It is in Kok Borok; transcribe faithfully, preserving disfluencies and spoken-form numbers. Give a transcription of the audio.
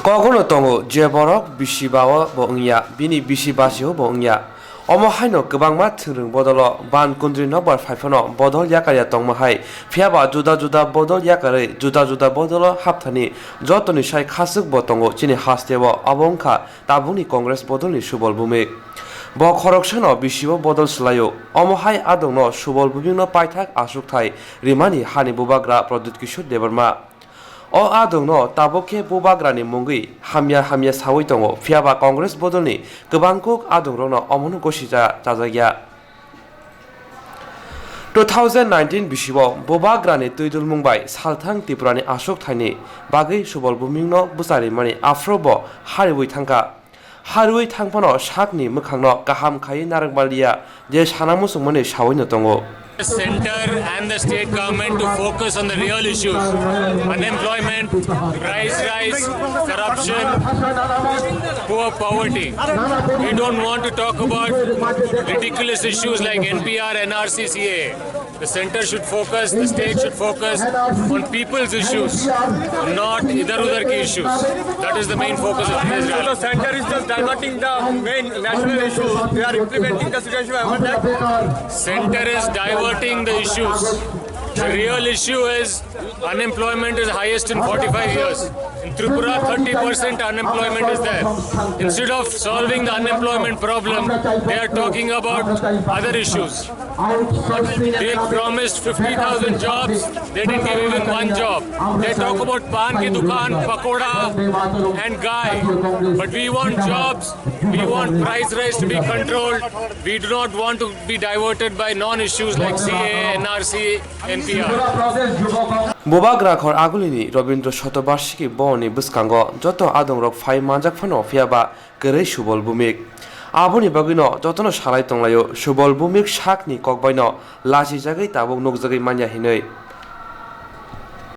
Kogono tongo je borok bisi bao bo wngya, bini bisi basio bo wngya. Omo haino kwbangma thwrwng bodolo ban kundri nokbar phaiphano bodol yakarya tongma hai, phiyaba juda juda bodol yakarwi juda juda bodolo hapthani jotoni sai khaswk bo tongo chini hasteo, abo wngkha tabukni Congress bodolni Subol Bhumik. Bo khoroksano bisio bodol swlaio. Omo hai adongno Subol Bhumikno paithak aswkthai rimani hani bubagra Pradyut Kishore Debbarma. O adongno tabuk khe bubagrani mungwi hamya hamya sawi tongo, phiyaba Congress bodolni kwbangkuk adongrokno omono gosi cha-, chajakya. Two thousand nineteen bisio bubagrani twidulmung bai salthang Tripurani aswkthaini bagwi Subol Bhumikno bwcharimani aphuru bo hariwi thangkha. Harwi thangphano sakni mwkhangno kaham khaiwi narwkmaliya je sana muchungmani sawino tongo. The center and the state government to focus on the real issues: unemployment, price rise, corruption, poor poverty. We don't want to talk about ridiculous issues like N P R, N R C, C A A. The center should focus, the state should focus on people's issues, not idhar udhar ki issues. That is the main focus of today's rally. The center is just diverting the main national issues. They are implementing the Citizenship Amendment Act. Center is diverting the issues. The real issue is unemployment is highest in forty-five years. In Tripura, thirty percent unemployment is there. Instead of solving the unemployment problem, they are talking about other issues. They promised fifty thousand jobs, they didn't give even one job. They talk about pan ki dukan, pakoda, and gai. But we want jobs, we want price rise to be controlled. We do not want to be diverted by non-issues like C A A, N R C, N P R. Bubagra khor agulini Rabindra Shatobarshiki Bhawani bwskango joto adongrok phai manjak phano, phiyaba kwrwi Subol Bhumik. Aboni bagwino jotono salai tonglaio, Subol Bhumik sakni kokbaino lachijagwi tabuk nukjagwi manya hinwi.